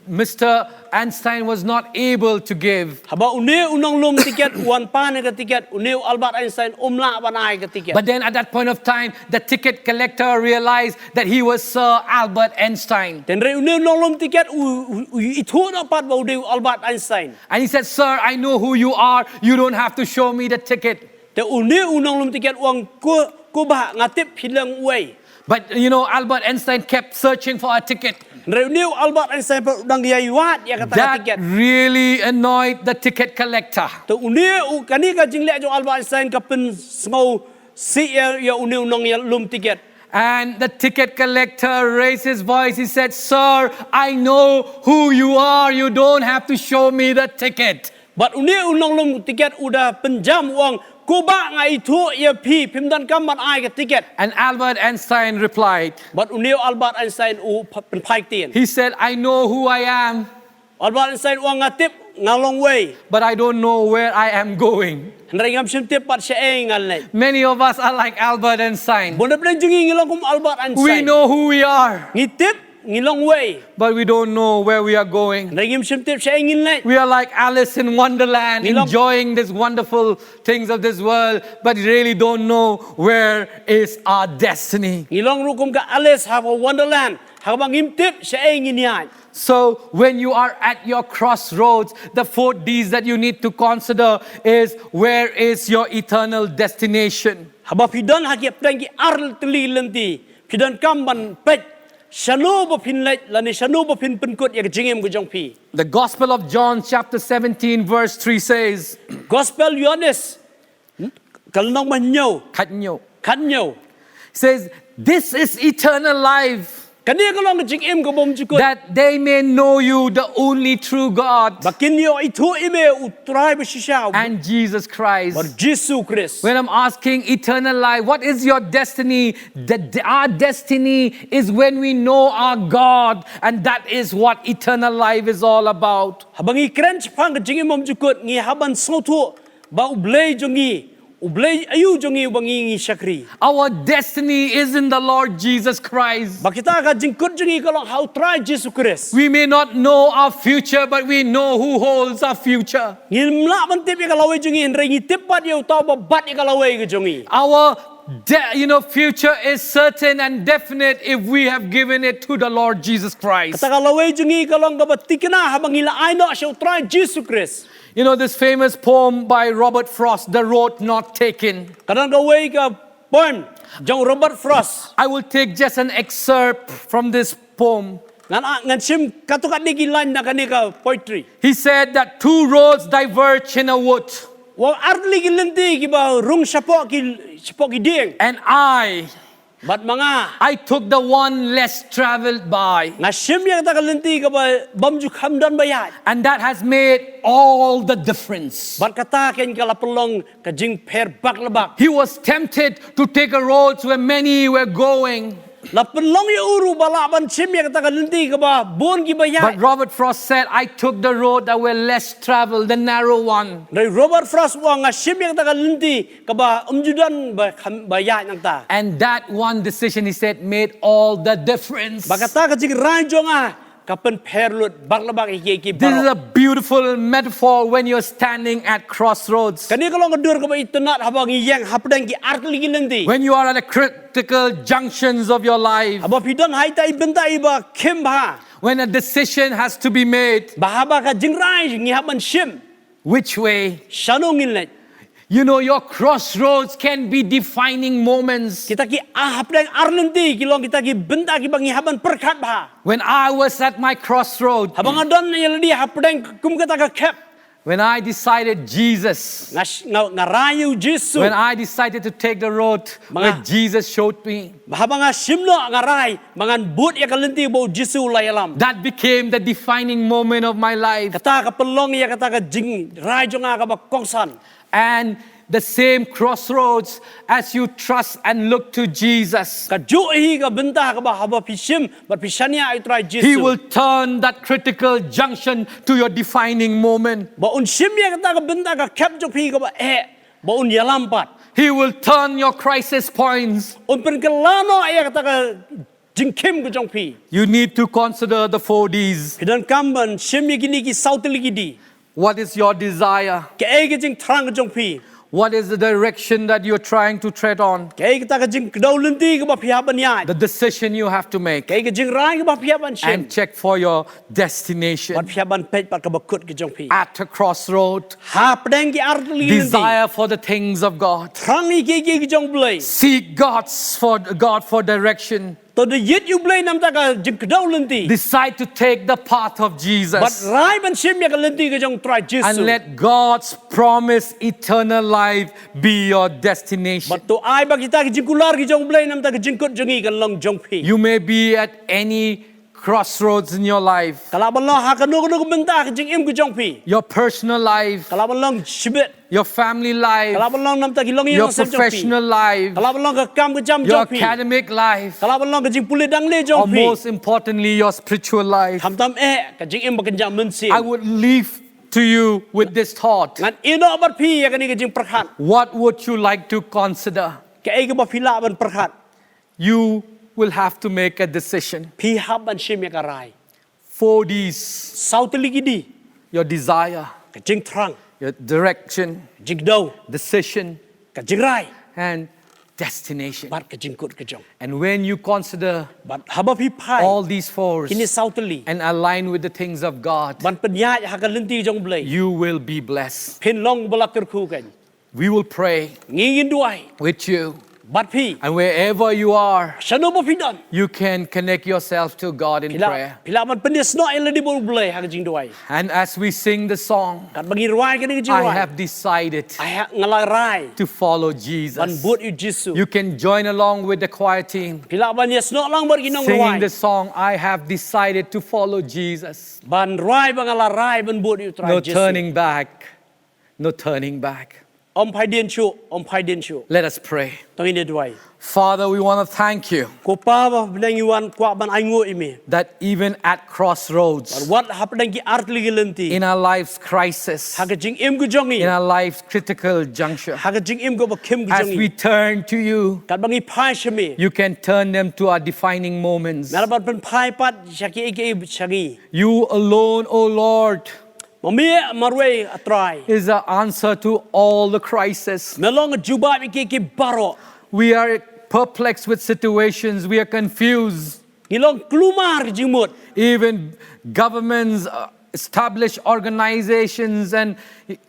Mister Einstein was not able to give. Haba une u nonglum tiket u wan pan ïa ka tiket, une u Albert Einstein um lah ban ai ka tiket. But then at that point of time, the ticket collector realized that he was Sir Albert Einstein. Hynrei une u nonglum tiket u, u, u ithuh noh pat ba u dei u Albert Einstein. And he said, "Sir, I know who you are. You don't have to show me the ticket." Te une u nonglum tiket u ong, "Ko, ko bah, nga tip phi long uei." But, you know, Albert Einstein kept searching for a ticket. Hynrei une u Albert Einstein pat u dang ïai wad ïa kata ka tiket. That really annoyed the ticket collector. Te une u, kane ka jingleh jong u Albert Einstein ka pynsngewsih ïa, ïa une u nonglum tiket. And the ticket collector raised his voice. He said, "Sir, I know who you are. You don't have to show me the ticket." Bad une u nonglum tiket u da pynjam u ong, "Ko bah, nga ithuh ïa phi, phim donkam ban ai ka tiket." And Albert Einstein replied, bad une u Albert Einstein u pynphai ktien. He said, "I know who I am." Albert Einstein u ong, "Nga tip nga long uei, but I don't know where I am going." Hynrei ngam shym tip pat shaei ngan leit. Many of us are like Albert Einstein. Bun na pdeng jong ngi ngi long kum Albert Einstein. We know who we are. Ngi tip ngi long wei. But we don't know where we are going. Hynrei ngim shym tip shaei ngin leit. We are like Alice in Wonderland, Ngi long- enjoying these wonderful things of this world, but really don't know where is our destiny. Ngi long ruh kum ka Alice ha ka Wonderland, haba ngim tip shaei ngin ïaid. So when you are at your crossroads, the four D's that you need to consider is, where is your eternal destination? Haba phi don ha ki hapdeng ki artylli lynti, phi donkam ban peit shano ba phin leit lane shano ba phin pynkut ïa ka jingim ka jong phi. The Gospel of John chapter seventeen verse three says, Gospel Ïoannis, hmm? Ka lynnong ba hynñiew, khatñiew, khatñiew. Says, "This is eternal life, Kane ka long ka jingim ka bymjukut. That they may know you, the only true God, Ba kin ïoh-ithuh ïa me u Trai ba shisha, and Jesus Christ." bad Jisu Khrist. When I'm asking eternal life, what is your destiny? The, the- our destiny is when we know our God, and that is what eternal life is all about. Haba ngi kren shaphang ka jingim bymjukut, ngi hap ban sngewthuh ba U Blei jong ngi, U Blei aïu jong ngi uba ngi ngi shakri. Our destiny is in the Lord Jesus Christ. Ba kita ka jingkut jong ngi ka long ha u Trai Jisu Khrist. We may not know our future, but we know who holds our future. Ngim lah ban tip ïa ka lawei jong ngi, hynrei ngi tip pat ïa uta uba bat ïa ka lawei ka jong ngi. Our de- you know, future is certain and definite if we have given it to the Lord Jesus Christ. Kata ka lawei jong ngi ka long kaba thikna haba ngi la ai noh sha u Trai Jisu Khrist. You know, this famous poem by Robert Frost, The Road Not Taken. Ka don kawei ka poem jong Robert Frost. I will take just an excerpt from this poem. Ngan, ngan shim katto katne ki line na kane ka poetry. He said that two roads diverge in a wood, Wa artylli ki lynti kiba rung shapoh ki, shapoh ki dieng. And I, Bad ma nga, I took the one less traveled by. Nga shim ïa kata ka lynti kaba bym ju kham don ba ïaid. And that has made all the difference. Bad kata kein ka la pynlong ka jingpher bak la bak. He was tempted to take a road where many were going. La pynlong ïa u ruh ba lah ban shim ïa kata ka lynti kaba bun kiba ïaid. But Robert Frost said, "I took the road that were less traveled, the narrow one." Hynrei Robert Frost u ong nga shim ïa kata ka lynti kaba ym ju don ba kham, ba ïaid nangta. And that one decision, he said, made all the difference. Ba kata ka jingrai jong nga ka pynpher lut bak la bak ïa ki, ki This is baroh. A beautiful metaphor when you're standing at crossroads. Kane ka long ka dur kaba itynnad haba ngi ïeng hapdeng ki artylli ki lynti. When you are at a critical junctions of your life, Haba phi don ha ita i bynta iba khim bha. When a decision has to be made, Ba haba ka jingrai ngi hap ban shim. Which way? Shano ngin leit? You know, your crossroads can be defining moments. Kita ki, ah, hapdeng ar lynti ki long kita ki bynta kiba ngi hap ban pyrkhat bha. When I was at my crossroad, Haba nga don ïa lade hapdeng kum kata ka khep. When I decided Jesus, Nga sh-, nga, nga rai ïa u Jisu. When I decided to take the road where Mga- Jesus showed me, Haba nga shim noh nga rai ba ngan bud ïa ka lynti ba u Jisu u la ïalam. That became the defining moment of my life. Kata ka pynlong ïa kata ka jingrai jong nga kaba kongsan. And the same crossroads, as you trust and look to Jesus, Kajuh hi ka bynta kaba haba phi shim bad phi shaniah ïa u Trai Jisu. He will turn that critical junction to your defining moment. Ba un shim ïa kata ka bynta ka khep jong phi kaba eh, ba un ïalam pat. He will turn your crisis points. Un pynkylla noh ïa kata ka jingkhim ka jong phi. You need to consider the four Ds. Phi donkam ban shim ïa kine ki saw tylli ki D. What is your desire? Kaei ka jingthrang ka jong phi? What is the direction that you're trying to tread on? Kaei kata ka jingkdew lynti kaba phi hap ban ïaid? The decision you have to make. Kaei ka jingrai kaba phi hap ban shim? And check for your destination. Bad phi hap ban peit pat kaba kut ka jong phi. At a crossroad, Hapdeng ki artylli ki lynti. Desire for the things of God. Thrang ïa kiei kiei ki jong u Blei. Seek God's for God for direction. To da ïeit ïa u Blei namar ka jingkdew lynti. Decide to take the path of Jesus. Bad rai ban shim ïa ka lynti ka jong u Trai Jisu. And let God's promise eternal life be your destination. Bad to ai ba kita ki jingkular ki jong u Blei namar ka jingkut jong ngi kan long jong phi. You may be at any crossroads in your life. Ka lah ban long ha kano kano ka bynta ka jingim ka jong phi. Your personal life, Ka lah ban long shibit. Your family life, Ka lah ban long namar ki longïing your longsem jong phi. Professional life, Ka lah ban long ka kam ka jam your jong phi. Academic life, Ka lah ban long ka jingpule dangle jong or phi. Most importantly, your spiritual life. Khamtam eh ka jingim ba kynja mynsiem. I would leave to you with this thought. Ngan ïehnoh bad phi ïa kane ka jingpyrkhat. What would you like to consider? Kaei kaba phi lah ban pyrkhat? You will have to make a decision. Phi hap ban shim ïa ka rai. Four Ds. Saw tylli ki D. Your desire, Ka jingthrang, your direction, jingkdew, decision, ka jingrai, and destination. Bad ka jingkut ka jong. And when you consider Bad haba phi phai all these four kine saw tylli and align with the things of God, ban pynïaid ha ka lynti jong U Blei, you will be blessed. Phin long ba la kyrkhu kein. We will pray Ngi ngin duwai with you. Bad phi. And wherever you are, Shano ba phi don. You can connect yourself to God in Phi lah, prayer. Phi lah ban pynïasnoh ïa lade bad U Blei ha ka jingduwai. And as we sing the song, Katba ngi rwai kane ka I jingduwai. Have decided I ha, nga la rai. To follow Jesus. Ban bud ïa U Jisu. You can join along with the choir team. Phi lah ban ïasnoh lang bad ki nongrwai. Singing the song, I have decided to follow Jesus. Ban rwai ba nga la rai ban bud ïa U Trai Jisu. No turning back. No turning back. Ym phai dien shuh, ym phai dien shuh. Let us pray. To ngin ïa duwai. Father, we want to thank you Ko Pa ba bneng, ngi wan kwah ban ainguh ïa me. That even at crossroads, Bad wat hapdeng ki artylli ki lynti. In our life's crisis, Ha ka jingim ka jong ngi. In our life's critical juncture, Ha ka jingim kaba khim ka jong ngi. As we turn to you, Katba ngi phai sha me. You can turn them to our defining moments. Me lah ban pynphai pat sha kiei kiei sha ngi. You alone, O Lord, Ma me marwei, A Trai. Is the answer to all the crisis. Me long jubab ïa kiei kiei baroh. We are perplexed with situations. We are confused. Ngi long kulmar jingmut. Even governments, uh, established organizations, and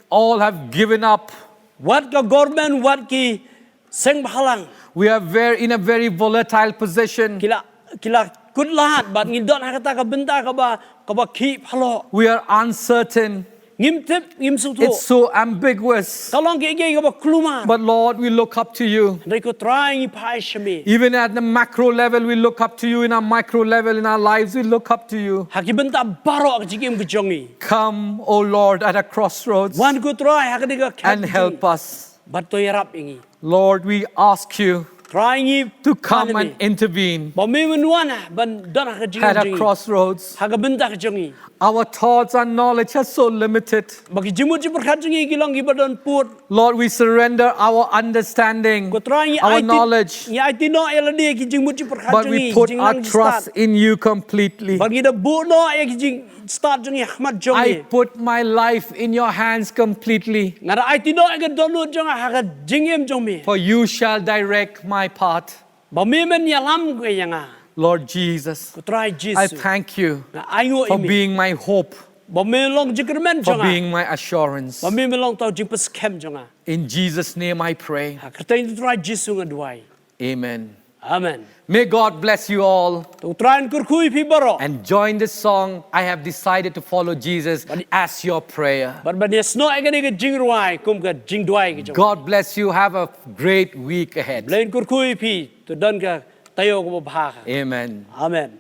all have given up. Wat ka government, wat ki seng bhalang. We are very, in a very volatile position. Ki la, ki la kut lad bad ngi don ha kata ka bynta kaba, kaba khih phalok. We are uncertain. Ngim tip, ngim sngewthuh. It's so ambiguous. Ka long kiei kiei kaba kulmar. But Lord, we look up to you. Hynrei Ko Trai, ngi phai sha me. Even at the macro level, we look up to you. In our micro level, in our lives, we look up to you. Ha ki bynta baroh ka jingim ka jong ngi. Come, O Lord, at a crossroads. Wan Ko Trai ha kane ka khet ka jong ngi. And help us. Bad to ïarap ïa ngi. Lord, we ask you Trai, ngi pan ïa me. To come and intervene. Ba me men wan ban don ha ka jingim jong ngi. At a crossroads. Ha ka bynta ka jong ngi. Our thoughts and knowledge are so limited. Ba ki jingmut jingpyrkhat jong ngi ki long kiba don pud. Lord, we surrender our understanding, Ko Trai, ngi aiti, our knowledge. Ngi aiti noh ïa lade ki jingmut jingpyrkhat jong ngi, jingnang jingstad. But we put our trust in you completely. Bad ngi da buh noh ïa ki jing stad jong ngi ha khmat jong me. I put my life in your hands completely. Nga da aiti noh ïa ka dohnud jong nga ha ka jingim jong me. For you shall direct my path. Ba me men ïalam ïa nga. Lord Jesus, Ko Trai Jisu. I thank you. Nga ainguh ïa me. For being my hope. Ba me long jingkyrmen jong nga. For being my assurance. Ba me men long uta u jingpyrshang jong nga. In Jesus' name I pray. Ha ka kyrteng U Trai Jisu nga duwai. Amen. Amen. May God bless you all. To U Trai un kyrkhu ïa phi baroh. And join this song, I have decided to follow Jesus, as your prayer. Bad ban ïasnoh ïa kane ka jingrwai kum ka jingduwai ka jong. God bless you. Have a great week ahead. Blei un kyrkhu ïa phi, to don ka taïew kaba bha. Amen. Amen.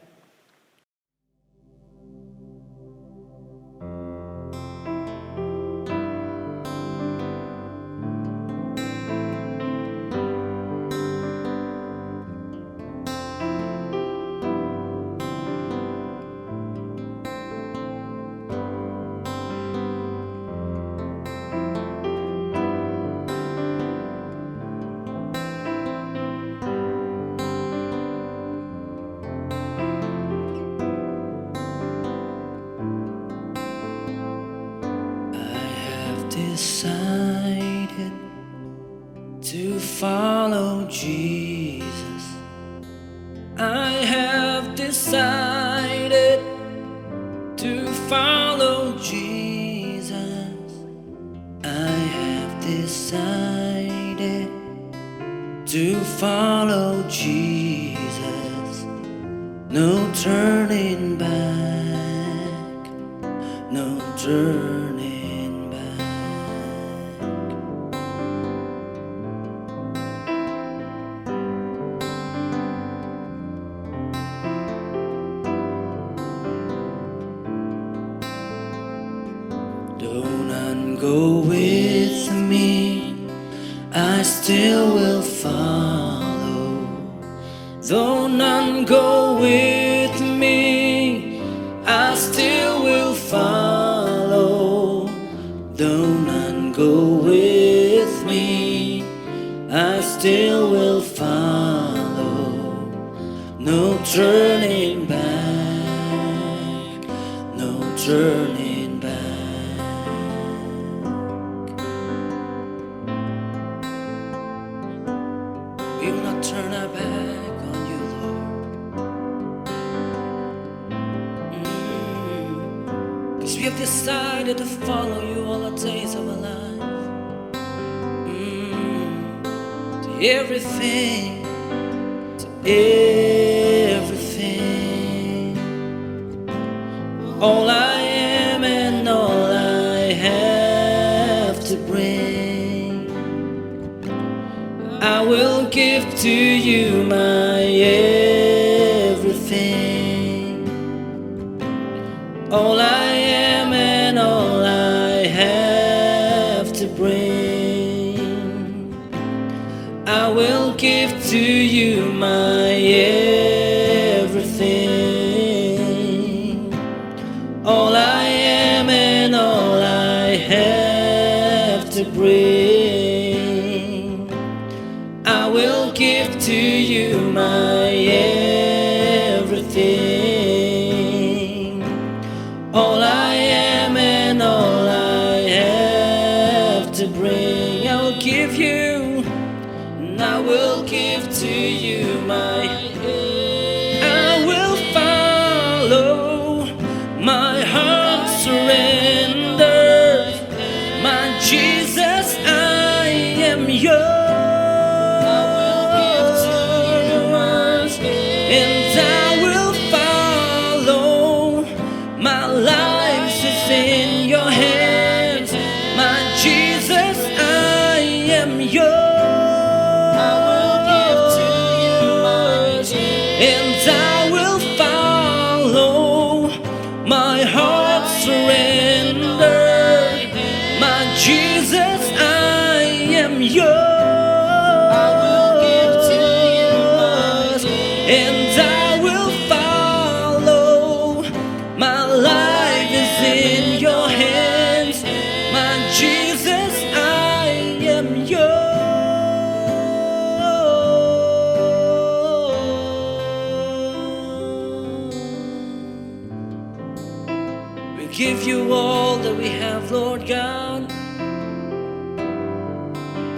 I have decided to follow Jesus. I have decided to follow Jesus. I have decided to follow Jesus. No turning back, no turning back. Though none go with me, I still will follow. Though none go with me, I still will follow. Though none go with me, I still will follow. back, no turning back. We will not turn our back on you, Lord. Mm. 'Cause we have decided to follow you all the days of our life. Mm. To everything, to everything. All I am and all I have to bring, I will give to you my everything. All I am and all I have to bring, I will give to you my everything. All I am and all I have to bring, I will give to you my everything. All I am and all I have to bring, I will give you, and I will give to you my, I will follow, my heart surrenders. My Jesus, I am yours, and I will follow. My life is in your hands. My Jesus, I am yours, and I will follow. My heart surrender. My Jesus, I am yours, and I will follow. My life is in your hands. My Jesus, I am yours. We give you all that we have, Lord God.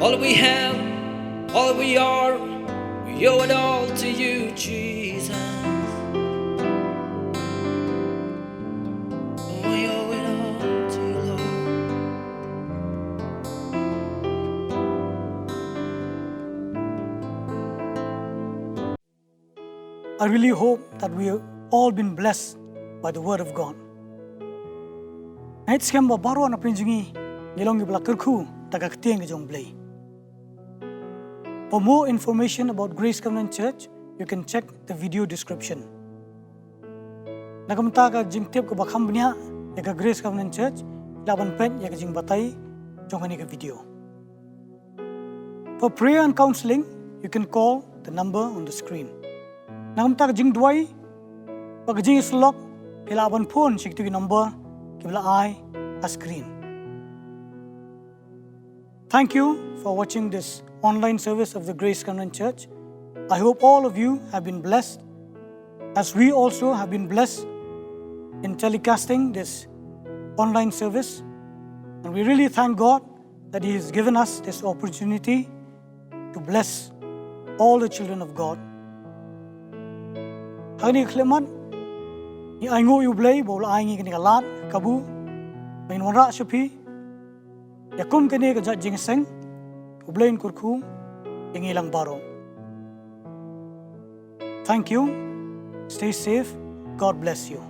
All that we have, all that we are, we owe it all to you, Jesus. We owe it all to you, Lord. I really hope that we have all been blessed by the word of God. Nga ngeit skhem ba baroh na pdeng jong ngi ngi long kiba la kyrkhu da ka ktien ka jong U Blei. For more information about Grace Covenant Church, you can check the video description. Na ka bynta ka jingtip kaba kham bniah ïa ka Grace Covenant Church, lah ban peit ïa ka jingbatai jong kane ka video. For prayer and counseling, you can call the number on the screen. Na ka bynta ka jingduwai bad ka jingïasyllok, phi lah ban phone sha kito ki number kiba la ai ha screen. Thank you for watching this online service of the Grace Covenant Church. I hope all of you have been blessed, as we also have been blessed in telecasting this online service. And we really thank God that He has given us this opportunity to bless all the children of God. Ha kane ka khyllipmat, ngi ainguh ïa U Blei ba u la ai ngi kane ka lad kabu ba ngin wanrah sha phi ïa kum kane ka jait jingïaseng. U Blei un kyrkhu ïa ngi lang baroh. Thank you. Stay safe. God bless you.